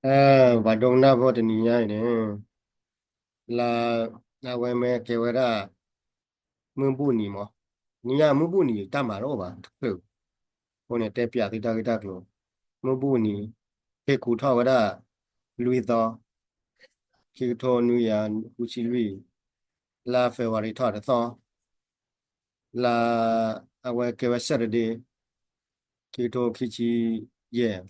အဲ ပှၤဒိကနၣ်ဖိတနံၤညါအံၤန့ၣ် လၢ အဝဲမ့ၢ်ကဲဝဲဒၣ် မုၢ်ဘူၣ်နံၤမး, နံၤညါမုၢ်ဘူၣ်နံၤတၢ်မၤတအိၣ်ဘၣ်တချုး, အဃိန့ၣ်တဲပျးသုတၢ်ဂ့ၢ်တၢ်ကျိၤ, မုၢ်ဘူၣ်နံၤ ဟ့ၣ်ကူၣ်ထီၣ်ဝဲဒၣ် လွံၢ်သီ, ခံကထိနွံကယၤဃုဆံလွံၢ်, လါ February ထီၣ်တသီ လါ အဝဲကဲဝဲ Saturday, ခံကထိခံဆံယဲၢ်,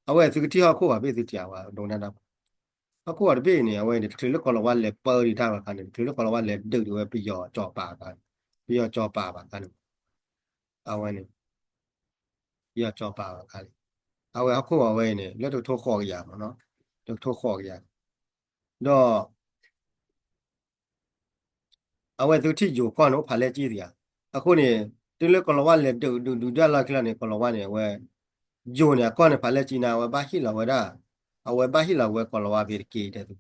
အဝဲသုကထံၣ်ဟီၣ်ခိၣ်ဘၣ်ဘ့ၣ်သုထံၣ်ဝဲဒိကနၣ်တၢ်, ဟီၣ်ခိၣ်ဘၣ်တဘ့ၣ်န့ၣ် အဝဲန့ၣ် တချုးလၢကီၤလၤဝါလဲၤပၢဒံးတၢ်ဘၣ်ခါန့ၣ် တချုးလၢကီၤလၤဝါလဲၤဒုးဒံးဝဲပယီၤကၠီၤပၤဘၣ်ခါန့ၣ်, ပယီၤကၠီၤပၤဘၣ်ခါန့ၣ်, အဝဲန့ၣ် ပယီၤကၠီၤပၤဘၣ်ခါန့ၣ်, အဝဲဟီၣ်ခိၣ်ဘၣ်ဝဲအံၤန့ၣ် လၢတကထိဃိးကယၤမးနီၤ, တကထိဃိးကယၤ, ဒီး အဝဲသုထံၣ်ယိၤကီၢ်န့ၣ် အိၣ်ဖးလဲၢ်ကံသ့ဧါ, အဃိန့ၣ် တုၤလၢကီၤလၤဝါလဲၤဒုးဒုးဒုးဒၣ်လီၢ်ခံလီၤန့ၣ် ကီၤလၤဝါန့ၣ် အဝဲ ယိၤန့ၣ် အကီၢ်န့ၣ် ဖးလဲၢ်ကံနၤ အဝဲဘၣ်ဟ့ၣ်လီၤဝဲဒၣ်, အဝဲဘၣ်ဟ့ၣ်လီၤဝဲကီၤလၤဝါဖဲတက့ၢ်တဲသု,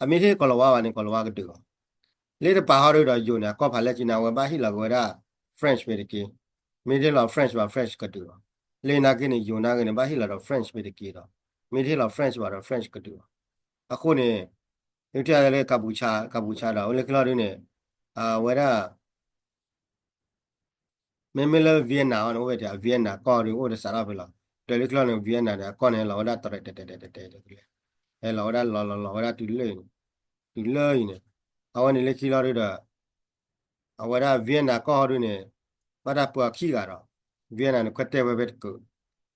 အမ့ၢ်တဟ့ၣ်ကီၤလၤဝါဘၣ်န့ၣ် ကီၤလၤဝါကဒုးလီၤ, လၢတပၤဟီဒုဒီးယိၤန့ၣ် အကီၢ်ဖးလဲၢ်ကံနၤ အဝဲဘၣ်ဟ့ၣ်လီၤက့ၤဝဲဒၣ် French ဖဲတက့ၢ်, မ့ၢ်တဟ့ၣ်လီၤ French ဘၣ် French ကဒုးလီၤ, လၢနာ်က့န့ၣ် ယိၤနာ်က့န့ၣ် ဘၣ်ဟ့ၣ်လီၤဒီး French ဖဲတက့ၢ်ဒီး, မ့ၢ်တဟ့ၣ်လီၤ French ဘၣ်ဒီး French ကဒုးလီၤ, အဃိန့ၣ် သုထံၣ်လၢကပူၤဆါ, ကပူၤဆါဒီး အိၣ်လၢခံလီၤဒုန့ၣ်, အဝဲဒၣ် မ့မ့ၢ်လၢ Vietnam အီၤန့ၣ် အိၣ်ဝဲဒၣ် Vietnam ကီၢ်ဒုအိၣ်တစးထီၣ်ဖဲလီၤ, ဒီးလၢခံလီၤန့ၣ် Vietnam န့ၣ် အကီၢ်န့ၣ် လီၤဝဲဒၣ်တရဲၣ်တဲတဲတဲတဲတဲတဲ, ဟဲလီၤဝဲဒၣ်လီၤလီၤလီၤဝဲဒၣ်တုၤလၢအံၤန့ၣ်, တုၤလၢအံၤန့ၣ်, အဝဲန့ၣ်လၢခံလီၤဒုဒီး အဝဲဒၣ် Vietnam ကီၢ်ဟီဒုန့ၣ် ဘၣ်တၢ်ပၢအီၤခံဂၤဒီး, Vietnam န့ၣ် ခွဲးတဲာ်ဝဲဖဲတကုး,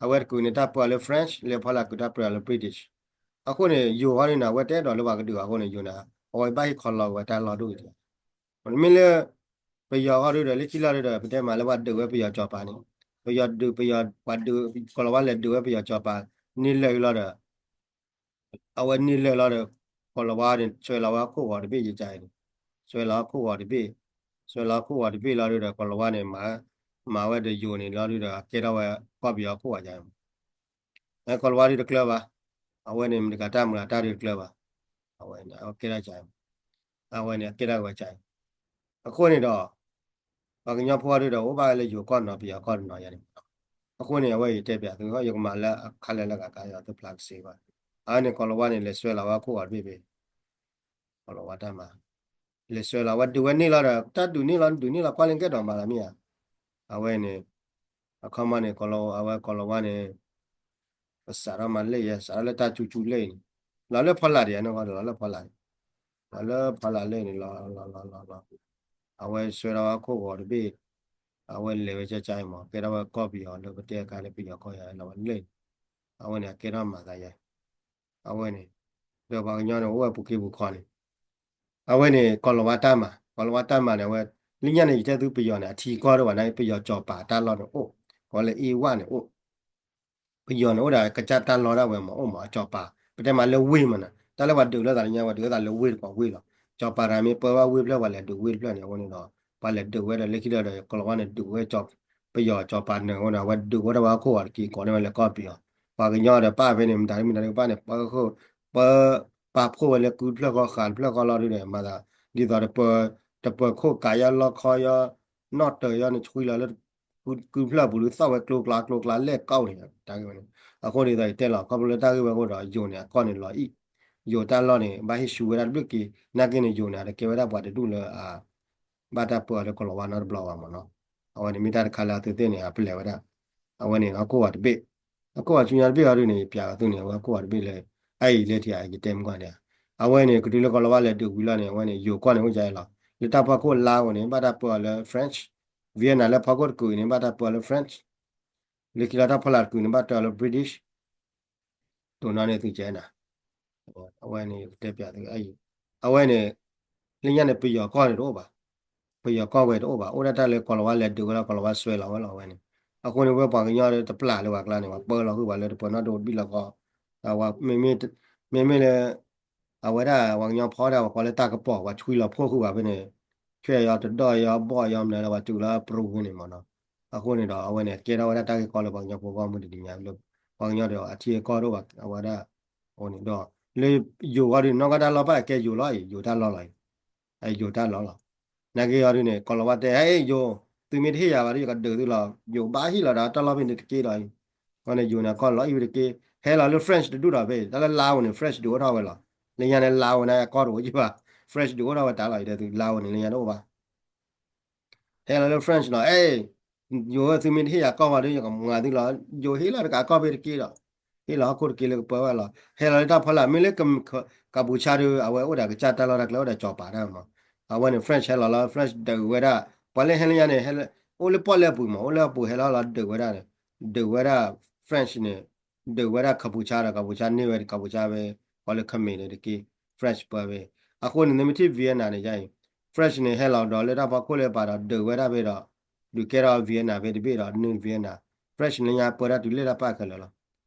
အဝဲတကုးန့ၣ် တၢ်ပၢအီၤလၢ French, လၢဖီလာ်ကုးတၢ်ပၢအီၤလၢ British, အဃိန့ၣ် ယိၤဟီဒုန့ၣ် အဝဲတအဲၣ်ဒိးလၢပှၤကဒုးအဃိန့ၣ် ယိၤန့ၣ် အဝဲဘၣ်ဟ့ၣ်ခီလီၤဝဲတၢ်လီၢ်ဒိၣ်ကတၢၢ်, မ့မ့ၢ်လၢ ပယီၤဟီဒုဒီး လၢခံလီၤဒုဒီး ပတဲမးလၢပှၤဒုးဝဲပယီၤကၠီၤပၤန့ၣ်, ပယီၤဒုးပယီၤ ပှၤဒုး ကီၤလၤဝါလဲၤဒုးဝဲပယီၤကၠီၤပၤ, န့ၢ်လၢာ်လီၤဒီး အဝဲန့ၢ်လၢာ်လီၤဒီး ကီၤလၤဝါန့ၣ် စွဲလီၤဝဲဟီၣ်ခိၣ်ဂီၤတဘ့ၣ်ယကါအံၤန့ၣ်, စွဲလီၤဟီၣ်ခိၣ်ဂီၤတဘ့ၣ်, စွဲလီၤဟီၣ်ခိၣ်ဂီၤတဘ့ၣ်လီၤဒုဒီး ကီၤလၤဝါန့ၣ် မၤဝဲဒီးယိၤန့ၣ်လီၤဒုဒီး အကဲထီၣ်ဝဲကီၢ်ပယီၤဟီၣ်ခိၣ်ဂီၤယါအံၤမး, ကီၤလၤဝါဒုတကျၢၤဘၣ်, အဝဲန့ၣ် မတၤဂၤတၢ်မတၤဂၤတၢ်ဒုတကျၢၤဘၣ်, အဝဲန့ၣ် အကဲထီၣ်ယါအံၤ, အဝဲန့ၣ်အကဲထီၣ်ဝဲယါအံၤ, အဃိန့ၣ်ဒီး ပှၤကညီဖိဟီဒုဒီး အိၣ်ဘၣ်ဝဲလၢယိၤကီၢ်နီၤ ပယီၤကီၢ်တနီၤယါန့ၣ်မးနီၤ, အဃိန့ၣ် အဝဲအံၤတဲပျးသု ယကမၤလၢအခါလၢလၢဂၤဂၤ ယသုဖျါကစ့ဘၣ်, အဝဲန့ၣ် ကီၤလၤဝါန့ၣ် လဲၤစွဲလီၤဝဲဟီၣ်ခိၣ်ဂီၤတဘ့ၣ်ဖဲ ကီၤလၤဝါတၢ်မၤ, လဲၤစွဲလီၤဝဲဒုးဝဲန့ၢ်လီၤဒီး တၢ်ဒုးန့ၢ်လီၤ ဒုးန့ၢ်လီၤ ကွၢ်လၢကဲထီၣ်မၤလီၤမ့ၢ်ဧါ, အဝဲန့ၣ် အခီမီန့ၣ် ကီၤလၤ အဝဲကီၤလၤဝါန့ၣ် ပစးထီၣ်မၤလၢယဲ စးထီၣ်လၢတၢ်ကူကူလၢအံၤန့ၣ်, လီၤလၢဖီလာ်ဒံး အနီၢ်ကီၢ်ဒီး လီၤလၢဖီလာ်န့ၣ်, လီၤလၢဖီလာ်လၢန့ၣ် လီၤလီၤလီၤလီၤ, အဝဲစွဲထီၣ်ဝဲဟီၣ်ခိၣ်ဂီၤတဘ့ၣ်, အဝဲလဲၤဝဲကၠါကၠါအံၤမး ကဲထီၣ်ဝဲကီၢ်ပယီၤလၢပတဲအခါလၢပယီၤကီၢ်ယါလီၤဝဲလၢန့ၣ်, အဝဲန့ၣ် အကဲထီၣ်မၤသးယါ အဝဲန့ၣ်, ဒီးပှၤကညီန့ၣ် အိၣ်ဝဲပူၤက့ၤပူၤခီန့ၣ်, အဝဲန့ၣ် ကီၤလၤဝါတၢ်မၤ ကီၤလၤဝါတၢ်မၤန့ၣ် အဝဲ လၢညါန့ၣ် ယတဲသုပယီၤန့ၣ် အထံကီၢ်တအိၣ်ဘၣ်န့ၣ် ပယီၤကၠီၤပၤတၢ်လီၢ်န့ၣ်အိၣ်, ကီၤလၤဝါလၢအ့ဝၣ်န့ၣ်အိၣ် ပယီၤန့ၣ်အိၣ်ဒီးကစၢ်တၢ်လီၢ်ဒၣ်ဝဲမးအိၣ်မး အကၠီၤပၤ ပတဲမးလၢဝ့ၢ်မးနီၤ တၢ်လၢပှၤဒုးလၢသးလၢညါ ပှၤဒုးလၢသးလၢဝ့ၢ်တကိးဝ့ၢ်လီၤ. ကၠီၤပၤတဂၤမ့ၢ်ပၢဘၣ်ဝ့ၢ်ဖျၢၣ် ပှၤလဲၤဒုးဝ့ၢ်တဖျၢၣ်န့ၣ် အဃိန့ၣ်ဒီး ပှၤလဲၤဒုးဝဲဒီးလၢခံဒီး ကီၤလၤဝါန့ၣ်ဒုးဝဲ ပယီၤကၠီၤပၤနၢၤအဃိန့ၣ် အဝဲဒုးဝဲဒၣ်ဝဲဟီၣ်ခိၣ်ဂီၤတက့ၢ် ကိးန့ၢ်ဝဲလဲၤကီၢ်ပယီၤ. ပှၤကညီဒီးပာ်ဖဲန့ၣ် မတၤဒ်မတၤဒ်ပာ်န့ၣ် ပၢ ပၢ ပာ်ဖှိၣ်ဝဲလၢကုတဖျၢၣ်ဃီဃာ်တဖျၢၣ်ဃီလီၤဒုးဒီး မၤသး ဒ်သိး တပၢၤခိၣ်ကးယီၢ်လီၢ်ခီယီၢ် နီၣ်တၢၤယီၢ်န့ၣ် ဆွံလီၤလၢ ကုတဖျၢၣ်အပူၤဒုး သီၣ်ဝဲကျိကျါကျိကျါ လဲၣ်ကီၢ်န့ၣ် တၢ်ဂ့ၢ်ဝဲန့ၣ်. အဃိန့ၣ်ဒီး ယတဲလီၤ ခီဖျိလၢတၢ်ဂ့ၢ်ဝဲအဃိဒီး ယိၤန့ၣ် အကီၢ်န့ၣ်လီၤအံၣ်, ယိၤတၢ်လီၢ်န့ၣ် ဘၣ်ဟ့ၣ်ဆူၣ်ဝဲဒၣ်တဘျုးက့ၤ နာ်က့န့ၣ် ယိၤန့ၣ် တကဲဝဲဒၣ်ပှၤတဒူၣ်လၢအ ဘၣ်တၢ်ပၢအီၤလၢကီၤလၤဝါနီတဘျီဘၣ်မးနီၤ. အဝဲန့ၣ်မ့ၢ်တၢ်တခါလၢအသုသ့ၣ်န့ၣ် အပလဲၤဝဲဒၣ်. အဝဲန့ၣ် ဟီၣ်ခိၣ်ဂီၤတဘ့ၣ်, ဟီၣ်ခိၣ်ဂီၤဆူညါတဘ့ၣ်အီၤဒုးန့ၣ် ယပျးအသုန့ၣ် အဝဲဟီၣ်ခိၣ်ဂီၤတဘ့ၣ်လၢ အအံၤလၢထံဧါ ယတဲမ့ၢ်ကွၢ်န့ၣ်, အဝဲန့ၣ် ကတုၤလၢကီၤလၤဝါလဲၤဒုးဝံၤလီၤန့ၣ် အဝဲန့ၣ် ယိၤကီၢ်န့ၣ်အိၣ်ယါအံၤလီၤ. လၢတၢ်ဖီခိၣ်လါအီၤန့ၣ် ဘၣ်တၢ်ပၢအီၤလၢ French, Vietnam လၢဖီခိၣ်တကုာ်အံၤန့ၣ် ဘၣ်တၢ်ပၢအီၤလၢ French, လၢခံလီၤတၢ်ဖီလာ်တကုာ်န့ၣ် ဘၣ်တၢ်ပၢအီၤလၢ British, တိၢ်နီၣ်န့ၢ်သုကဲနၤ, အဝဲန့ၣ် တဲပျးသု အအံၤ, အဝဲန့ၣ် လၢညါန့ၣ်ပယီၤကီၢ်န့ၣ်တအိၣ်ဘၣ်, ပယီၤကီၢ်ဝဲတအိၣ်ဘၣ်, အိၣ်ဒၣ်တၢ်လၢကီၤလၤဝါလဲၤဒုးဝဲလီၤ ကီၤလၤဝါစွဲလီၤဝဲလီၤ အဝဲန့ၣ်. အဃိန့ၣ် ဝဲပှၤကညီတပျၢ်လၢပှၤကျါန့ၣ် ပှၤပၢလီၤဃုာ်ပှၤလၢတပၢၤနီတဘ့ၣ်လီၤဃီ, မ့မ့ၢ်လၢ အဝဲဒၣ်ပှၤကညီဖီဒၣ်ပှၤကိးလၢတၢ်ကပီၤ ပှၤဆွံလီၤဖှိၣ်ဃုာ်ပှၤဖဲန့ၣ်, ဆွဲယီၤတဒီၣ်ယီၤဘီၣ်ယီၤမနုၤလၢပှၤတုၤလၢပရူၤဝဲန့ၣ်မးနီၤ. အဃိန့ၣ်ဒီး အဝဲန့ၣ် ကဲထီၣ်ဝဲဒၣ်တၢ်ဂ့ၢ်ကီလၢပှၤကညီဖိဂီၢ်မုၢ်တနံၤညါလၢ ပှၤကညီဒီးအထံအကီၢ်တအိၣ်ဘၣ် အဝဲဒၣ်, အဃိန့ၣ်ဒီး လၢယိၤဂီၢ်ဒုး နီၢ်ကီၢ်တၢ်လီၢ်ဘၣ်ကဲယိၤလီၤအံၤ ယိၤတၢ်လီၢ်လီၤအံၤ, ယိၤတၢ်လီၢ်လီၤ. နာ်က့အီၤဒုးန့ၣ် ကီၤလၤဝါတဲ ဟဲယိၤ, သုမ့ၢ်တဟ့ၣ်ယၤဘၣ်ဒီး ယကဒုးသုလီၤ, ယိၤဘၣ်ဟ့ၣ်လီၤဒီးတၢ်လီၢ်ဖဲန့ၣ်တက့ၢ်လီၤအံၤ အဃိန့ၣ် ယိၤန့ၣ် အကီၢ်လီၤအံၣ်ဝဲတက့ၢ်, ဟဲလီၤလၢ French တဒူၣ်ဒီးဖဲ တၢ်လၢ Lao န့ၣ် French ဒုးအိၣ်ထီၣ်ဝဲလီၤ. လၢညါန့ၣ် Lao န့ၣ် အကီၢ်တအိၣ်ယံၣ်ဘၣ်, French ဒုးအိၣ်ထီၣ်ဝဲတၢ်လီၤ, ယတဲသု Lao န့ၣ် လၢညါတအိၣ်ဘၣ်. ဟဲလီၤလၢ French လီၤ, အဲ ယိၤဝဲ သုမ့ၢ်တဟ့ၣ်ယၤကီၢ်ဝဲဒီး ယကမၤသုလီၤ, ယိၤဟ့ၣ်လီၤတကးကီၢ်ဖဲတက့ၢ်ဒီး, ဟ့ၣ်လီၤဟီၣ်ခိၣ်တက့ၢ်လၢကပၢဝဲလီၤ. ဟဲလီၤလၢတၢ်ဖီလာ် မ့ၢ်လၢ ကပူၤဆါဒီး အဝဲအိၣ်ဒီးကစၢ်တၢ်လီၢ်တၢ်ကျဲ အိၣ်ဒီးကၠီၤပၤတၢ်မး, အဝဲန့ၣ် French ဟဲလီၤလီၤ French ဒုးဝဲဒၣ်, ပှၤလၢဟဲလၢညါန့ၣ် ဟဲလၢ အိၣ်လၢပီၣ်လဲၣ်ပူၤမး အိၣ်လၢအပူၤဟဲလီၤလီၤဒုးဝဲဒၣ်န့ၣ်, ဒုးဝဲဒၣ် French န့ၣ် ဒုးဝဲဒၣ်ကပူၤဆါဒီး ကပူၤဆါန့ၢ်ဝဲ ကပူၤဆါဝဲ ကီးလၢ Khmer န့ၣ်တက့ၢ်, French ပၢဝဲ. အဃိန့ၣ် နမ့ၢ်ထံၣ် Vietnam န့ၣ်ယါအံၤ French န့ၣ် ဟဲလီၤဒီးလၢတၢ်ဖီခိၣ်လၢပာ်ဒီး ဒုးဝဲဒၣ်ဖဲဒီး ဒုးကဲထီၣ် Vietnam ဖဲတဘ့ၣ်ဒီး နုာ် Vietnam, French န့ၣ်ညါပၢတၢ်တုၤလၢတၢ်ပာ်ခဲလၢာ်လီ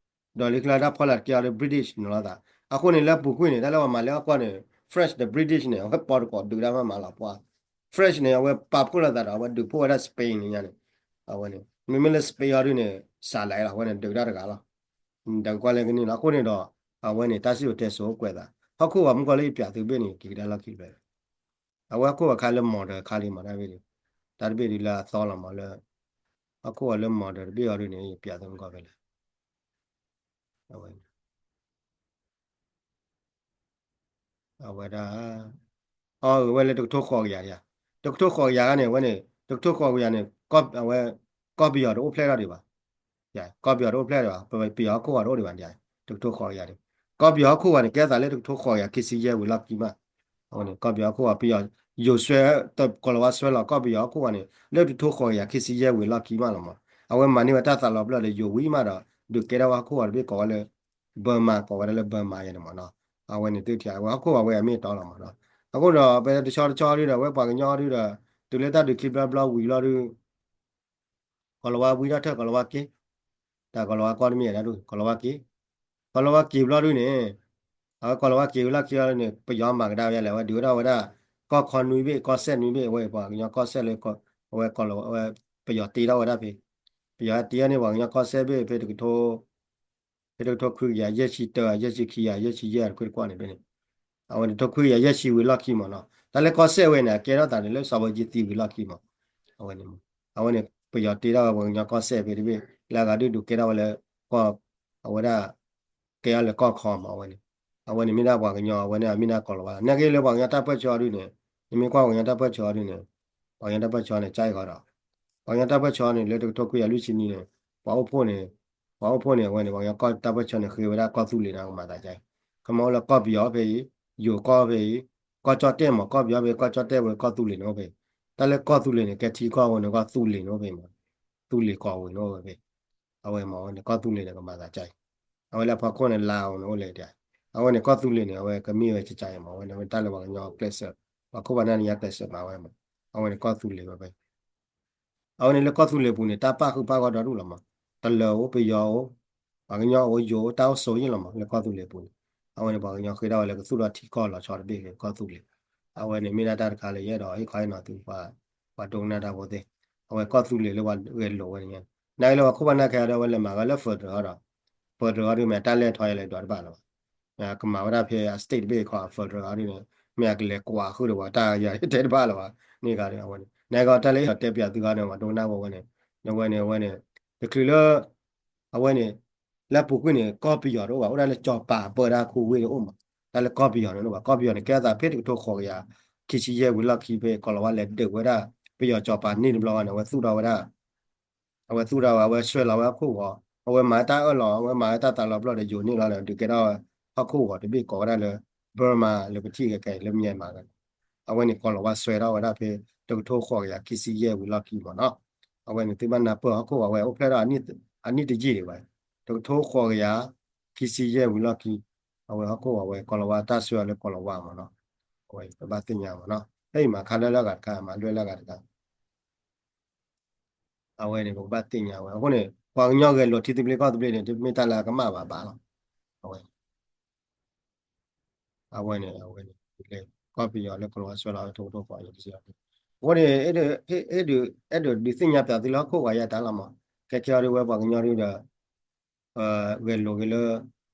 ၤ. ဒီးလံချါတၢ်ဖီလာ်တကဲအီၤဒီး British န့ၣ်လီၤသး. အဃိန့ၣ် လၢပူၤကွံာ်န့ၣ် တၢ်လၢပှၤမၤလၢဟီၣ်ကီၢ်န့ၣ် French ဒီး British န့ၣ် အဝဲပီတကိးဒုးတၢ်မးမးလီၤပှၤ, French န့ၣ် အဝဲပာ်ဖှိၣ်လိာ်သးဒီး အဝဲဒုးဖှိၣ်ဝဲဒၣ် Spain န့ၣ်ညါန့ၣ်, အဝဲန့ၣ် မ့မ့ၢ်လၢ Spain အီၤဒုန့ၣ် စးလဲလီၤ အဝဲန့ၣ်ဒုးတၢ်တဂၤလီၤ. ဒီးကွၢ်လၢကန့ၣ်လီၤ. အဃိန့ၣ်ဒီး အဝဲန့ၣ် တၢ်စံၣ်စိၤတဲစိၤအိၣ်ကွဲးသး ဟီၣ်ခိၣ်ဂီၤမုၢ်ကီၢ်လၢယပၠးသုဘ့ၣ်န့ၣ် က့ၤကဒါလီၢ်ခံဖျဲး အဝဲဟီၣ်ခိၣ်ဂီၤခါလၢ modern ခါလံမးတၢ်ဘ့ၣ်ဒုး, တၢ်တဘ့ၣ်ဒုးလၢအသီလီၤမးလၢ ဟီၣ်ခိၣ်ဂီၤလၢ modern တဘ့ၣ်အီၤဒုန့ၣ် ယပၠးသုမုၢ်ကီၢ်ဖဲလဲၣ်, အဝဲ အဝဲဒၣ် အဝဲလၢတကထိဃိးကယၤဒံးဧါ, တကထိဃိးကယၤခါန့ၣ် အဝဲန့ၣ် တကထိဃိးကယၤန့ၣ် အဝဲ ကီၢ်ပယီၤတအိၣ်ဖျဲၣ်ထီၣ်ဒံးဘၣ်, ကီၢ်ပယီၤတအိၣ်ဖျဲၣ်ထီၣ်ဒံးဘၣ်, ပယီၤဟီၣ်ခိၣ်ဂီၤတအိၣ်ဒံးဘၣ်ဒံးဧါ, တကထိဃိးကယၤန့ၣ်, ကီၢ်ပယီၤဟီၣ်ခိၣ်ဂီၤန့ၣ် ကဲသးလၢတကထိဃိးကယၤခံဆံယဲၢ်ဝံၤလီၢ်ခံမး, အဝဲန့ၣ် ကီၢ်ပယီၤဟီၣ်ခိၣ်ဂီၤ ပယီၤ ယိၤဆွဲ ကီၢ်လၤဝါဆွဲလီၤ ကီၢ်ပယီၤဟီၣ်ခိၣ်ဂီၤန့ၣ် လၢတကထိဃိးကယၤခံဆံယဲၢ်ဝံၤလီၢ်ခံမးလီၤမး, အဝဲမၤန့ၢ်ဝဲတၢ်သးလီၤပျီဒီးယိၤဝံၤမးဒီး ဒုးကဲထီၣ်ဝဲဟီၣ်ခိၣ်ဂီၤတဘ့ၣ်ကိးဝဲလၢ Burma ကိးဝဲဒၣ်လၢ Burma ယဲန့ၣ်မးနီၤ, အဝဲန့ၣ်သုထံၣ် အဝဲဟီၣ်ခိၣ်ဂီၤဝဲအမ့ၢ်အတီလီၤမးနီၤ, အဃိဒီး ပတဆီတဆီဒုဒီး အဝဲပှၤကညီဒုဒီး တုၤလၢတၢ်ဒုးခံဘျီဘျီဝံၤလီၤဒု ကီၤလၤဝါဝံထီၣ်ထၢၣ် ကီၤလၤဝါက့ၤ, တၢ်ကီၤလၤဝါကီၢ်တမ့ၢ်ဒၣ်ဒု ကီၤလၤဝါက့ၤ, ကီၤလၤဝါက့ၤဘျီဒုန့ၣ်, အဝဲကီၤလၤဝါက့ၤဝံၤလီၢ်ခံလီၤန့ၣ် ပယီၤမၤကဒါဝဲလဲၣ် အဝဲဒုးဝဲဒၣ်ဝဲဒၣ် ကီၢ်ခီနွံဘ့ၣ် ကီၢ်စဲၣ်နွံဘ့ၣ် အဝဲပှၤကညီကီၢ်စဲၣ်လၢ အဝဲကီၤလၤဝါ အဝဲ ပယီၤတ့ထီၣ်ဝဲဒၣ်ဖဲ, ပယီၤဟဲတ့ထီၣ်န့ၣ် ပှၤကညီကီၢ်စဲၣ်ဘ့ၣ်ဖဲတကထိ ဖဲတကထိခွံကယၤယဲၢ်ဆံတၢ ယဲၢ်ဆံခံ ယဲၢ်ဆံယဲၢ်တခွဲတကွီၢ်န့ၣ်ဖဲန့ၣ်, အဝဲန့ၣ်တကထိခွံကယၤယဲၢ်ဆံဝံၤလီၢ်ခံမးနီၤ တၢ်လၢကီၢ်စဲၣ်ဝဲန့ၣ် အကဲထီၣ်သးန့ၣ်လၢစီၤဘၢကံသံဝံၤလီၢ်ခံမး, အဝဲန့ၣ်, အဝဲန့ၣ် ပယီၤတ့ထီၣ်ဝဲပှၤကညီကီၢ်စဲၣ်ဖဲတဘ့ၣ် လၢအဂၤဒုးဒုးကဲထီၣ်ဝဲလၢ ကီၢ်, အဝဲဒၣ် ကဲထီၣ်လၢကီၢ်ခီမး အဝဲန့ၣ်, အဝဲန့ၣ်မ့ၢ်ဒၣ်ပှၤကညီ အဝဲန့ၣ်မ့ၢ်ဒၣ်ကီၤလၤဝါ နာ်က့လၢပှၤကညီတၢ်ပၢၢ်ဆၢအီၤဒုန့ၣ်, နမ့ၢ်ကွၢ်ပှၤကညီတၢ်ပၢၢ်ဆၢအီၤဒုန့ၣ်, ပှၤကညီတၢ်ပၢၢ်ဆၢန့ၣ် ကၠါအံၤဃီဒီး, ပှၤကညီတၢ်ပၢၢ်ဆၢန့ၣ် လၢတကထိခွံကယၤလွံၢ်ဆံနွံန့ၣ်, ပှၤအိၣ်ဖှိၣ်န့ၣ်, ပှၤအိၣ်ဖှိၣ်န့ၣ် အဝဲန့ၣ် ပှၤကညီကီၢ်တၢ်ပၢၢ်ဆၢန့ၣ် ဃ့ဝဲဒၣ်ကီၢ်သူလ့ၤန့ၣ် ကမၤသးကၠါအံၤ, ကမၤအိၣ်လၢကီၢ်ပယီၤဖဲအံၤ, ယိၤကီၢ်ဖဲအံၤ, ကီၢ်ကၠီၣ်တဲၣ်မး ကီၢ်ပယီၤဖဲ ကီၢ်ကၠီၣ်တဲၣ်ဝဲ ကီၢ်သူလ့ၤန့ၣ်အိၣ်ဖဲ, တၢ်လၢကီၢ်သူလ့ၤန့ၣ် ကဲထံကီၢ်ဝဲန့ၣ် ကီၢ်သူလ့ၤန့ၣ်အိၣ်ဖဲမး, သူလ့ၤကီၢ်ဝဲန့ၣ်အိၣ်ဖဲ အဝဲမးဝဲန့ၣ် ကီၢ်သူလ့ၤန့ၣ် ကမၤသးကၠါအံၤ, အဝဲလၢအဖီခိၣ်န့ၣ် လါအိၣ်န့ၣ်အိၣ်လဲၣ်ဒၣ်, အဝဲန့ၣ် ကီၢ်သူလ့ၤန့ၣ် အဝဲကမ့ၢ်ဝဲကၠါအံၤမး အဝဲန့ၣ် အဝဲတၢ်လၢပှၤကညီကျဲးစၢး, ပှၤခိၣ်ပှၤနၢ်န့ၣ်ညါကျဲးစၢးမၤဝဲမး, အဝဲန့ၣ်ကီၢ်သူလ့ၤဝဲဖဲ အဝဲန့ၣ်လၢကီၢ်သူလ့ၤပူၤန့ၣ် တၢ်ပာ်ဃုာ်ပာ်ဂီၢ်ဒီဒူၣ်လီၤမး, တလၢၤအိၣ် ပယီၤအိၣ်, ပှၤကညီအိၣ် ယိၤအိၣ် တၢ်အိၣ်ဆိးယ့ၣ်လီၤမး လၢကီၢ်သူလ့ၤပူၤန့ၣ်, အဝဲန့ၣ် ပှၤကညီဃ့ထီၣ်ဝဲလၢကသူၣ်ထီၣ်ထံကီၢ်လီၤဆီတဘ့ၣ်လၢကီၢ်သူလ့ၤ, အဝဲန့ၣ်မ့ၢ်ဒၣ်တၢ်တခါလၢယအဲၣ်ဒိးဟ့ၣ်ခီဟ့ၣ်နီၤသု ပှၤဒိကနၣ်တၢ်ဖိသ့ၣ်, အဝဲကီၢ်သူလ့ၤလၢပှၤဂဲၤလိာ်ဝဲန့ၣ်ညါ, နာ်က့လၢပှၤခိၣ်ပှၤနၢ်ခဲအံၤဒီး အဝဲလဲၤမၤဝဲလၢ federal အီၤဒီး, federal အီၤဒုး မ့ၢ်တၢ်လဲၢ်ထီၣ်ယလဲၤဒွးတဘၣ်လၢၤဘၣ် ကမၤဝဲဒၣ်ဖဲအ state တဘ့ၣ်ခီ federal အီၤဒုးန့ၣ်, မ့ၢ်အကလဲၤကွၢ်ဃုာ်ဒီးပှၤတၢ်ယၤတဲတဘၣ်လၢၤဘၣ်, န့ၣ်ဂၤဒုး အဝဲန့ၣ် နာ်က့တၢ်လၢယတဲပၠးသုဂၤန့ၣ် ပှၤဒိကနၣ်ဖိဝဲန့ၣ်, အဝဲန့ၣ် အဝဲန့ၣ် တချုးလၢ အဝဲန့ၣ် လၢပူၤကွံာ်န့ၣ် ကီၢ်ပယီၤတအိၣ်ဘၣ် အိၣ်ဒၣ်လၢကၠီၤပၤပၢတၢ်ခိၣ်ဝ့ၢ်န့ၣ်အိၣ်မး, တၢ်လၢကီၢ်ပယီၤန့ၣ်အိၣ်ဘၣ် ကီၢ်ပယီၤန့ၣ် ကဲအသးဖဲတကထိဃိးကယၤ ခံဆံယဲၢ်ဝံၤလီၢ်ခံဖဲ ကီၤလၤဝါလဲၤဒုးဝဲဒၣ် ပယီၤကၠီၤပၤန့ၢ်တဘျီဂၤန့ၣ် အဝဲသူၣ်ထီၣ်ဝဲဒၣ် အဝဲသူၣ်ထီၣ်ဝဲ အဝဲဆွဲလီၤဝဲဟီၣ်ခိၣ်ဂီၤ အဝဲမၤတၢ်အၢၣ်လီၤ အဝဲမၤတၢ်သးလီၤပျီၢ်ဒီးယိၤန့ၢ်လီၤဒီး ဒုးကဲထီၣ်ဟီၣ်ခိၣ်ဂီၤတဘ့ၣ်ကိးဝဲဒၣ်လၢ Burma လၢပထံၣ်ခဲခဲအံၤလၢမၠဲၣ်မးဂၤန့ၣ် အဝဲန့ၣ် ကီၤလၤဝါဆွဲထီၣ်ဝဲဒၣ်ဖဲ တကထိဃိးကယၤခံဆံယဲၢ်ဝံၤလီၢ်ခံမးနီၤ အဝဲန့ၣ်သုဘၣ်နၢ်ပၢၢ်ဟီၣ်ခိၣ်ဂီၤဝဲအိၣ်ဖျဲၣ်ထီၣ်အနံၣ်တယံာ်ဒံးဘၣ် တကထိဃိးကယၤ ခံဆံယဲၢ်ဝံၤလီၢ်ခံ အဝဲဟီၣ်ခိၣ်ဂီၤဝဲ ကီၤလၤဝါတၢ်ဆွဲအီၤလၢကီၤလၤဝါမးနီၤ အဝဲပဘၣ်သ့ၣ်ညါမးနီၤ ဖဲအံၤမၤခါလၢလၢအဂၤတခါ မၤလွဲၢ်လၢအဂၤတခါ အဝဲန့ၣ် ပကဘၣ်သ့ၣ်ညါဝဲ အဃိန့ၣ် ပှၤကညီဂဲၤလိာ်ထံသဘျ့ကီၢ်သဘျ့န့ၣ် တမ့ၢ်တၢ်လၢအကမၣ်ဘၣ်ဘၣ်လီၤ အဝဲ အဝဲန့ၣ် အဝဲန့ၣ် ကီၢ်ပယီၤလၢကီၤလၤဝါဆွဲလီၤ တကထိဃိးကယၤ အဃိန့ၣ် အဲၣ်ဒိးဒုးသ့ၣ်ညါပၠးသုလၢဟီၣ်ခိၣ်ဂီၤယါတၢ်လီၤမး ခဲခဲအံၤဒုးဝဲပှၤကညီဒုးဒီး ဂဲၤလိာ်က့ၤလၢ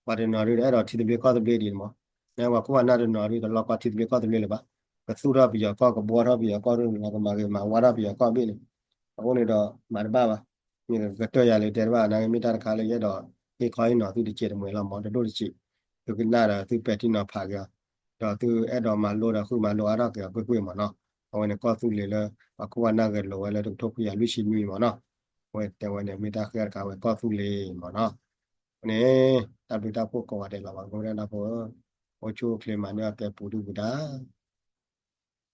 ပှၤတနီၤဒုးဒီး အဲၣ်ဒိးထံသဘျ့ကီၢ်သဘျ့ဒံးမး နပှၤခိၣ်ပှၤနၢ်တနီၤဒုး တလီၢ်ကီၢ်ထံသဘျ့ကီၢ်သဘျ့လၢၤဘၣ် ကသူၣ်ထီၣ်ပယီၤကီၢ် ကဘှီထီၣ်ပယီၤကီၢ်ဒုး ကမၤဂ့ၤမၤဝါထီၣ်ပယီၤကီၢ်ဘ့ၣ်န့ၣ် အဃိန့ၣ်ဒီး မၤတဘၣ်ဘၣ် မ့ၢ်ကတၢၢ်ယၤလၢတဲတဘၣ် နာ်က့မ့ၢ်တၢ်တခါလၢယအဲၣ်ဒိးဟ့ၣ်ခီဟ့ၣ်နီၤသုတစဲးတမှဲၤလီၤမး တဒိၣ်တစဲး, သုကနၣ်ဒီးသုပဲာ်ထံနီၤဖးက့ၤအီၤ, ဒီးသုအဲၣ်ဒိးမၤလိဒီးဃုမၤလိအါထီၣ်က့ၤအီၤ ကွ့ၢ်ကွ့ၢ်မးနီၤ. အဝဲန့ၣ်ကီၢ်သူလ့ၤလၢ ပှၤခိၣ်ပှၤနၢ်ဂဲၤလိာ်ဝဲလၢတကထိခွံကယၤလွံၢ်ဆံနွံမးနီၤ. အဝဲတဲဝဲန့ၣ် မ့ၢ်တၢ်ဃ့တခါဝဲကီၢ်သူလ့ၤမးနီၤ. အဃိန့ၣ် တၢ်ဘျုးတၢ်ဖှိၣ်ကိးဂၤဒဲးလီၤ ပှၤကညီဖိဒီဖိ, အိၣ်ဆူၣ်အိၣ်ချ့မၤန့ၢ်အီၣ်ကဲပူၤဒုၣ်ပူၤဒါ